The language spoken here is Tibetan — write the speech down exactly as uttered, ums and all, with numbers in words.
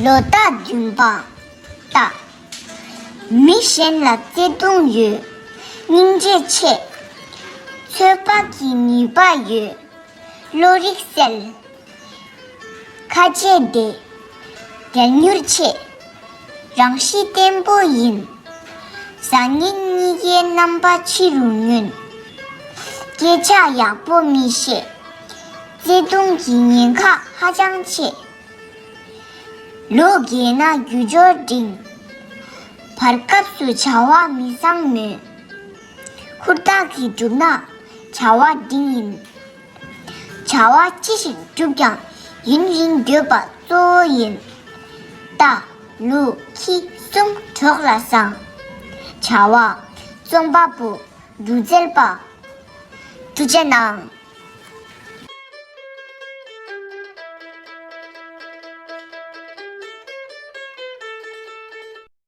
ལོ་རྟགས་བདུན་པ། རྟགས། མི་གཞན་ལ་བརྩེ་གདུང་ཡོད། སྙིང་རྗེ་ཆེ། ཚོད་དཔག་གི་ནུས་པ་ཡོད། བློ་རིག་གསལ། ཁ་རྗེ་བདེ། རྒྱལ་མྱུར་ཆེ། རང་གཤིས་བརྟན་པོ་ཡིན། བཟང་ངན་གཉིས་ཀའི་རྣམ་པ་ཕྱི་རུ་ཉུང་། སྐད་ཆ་ཡག་པོ་མི་བཤད། བརྩེ་དུང་གི་ཉེན་ཁ་ཧ་ཅང་ཆེ། ལོ་རྒས་ན་རྒྱུ་སྦྱོར་འབྲིང་། བར་སྐབས་སུ་བྱ་བ་མི་བཟང་མོད། ཧུར་ཐག་གིས་བསྒྲུབས་ན་བྱ་བ་འབྲིང་ཡིན། བྱ་བ་ཅི་ཞིག་བསྒྲུབས་ཀྱང་ཡུན་རིང་དགོས་པ་གཙོ་བོ་ཡིན། རྟགས། ལུག་ཁྱི་གསུམ་གྲོགས་ལ་བཟང་། བྱ་བ། རྩོམ་པ་པོ། སྒྱུ་རྩལ་པ། ཐུགས་རྗེ་གནང་།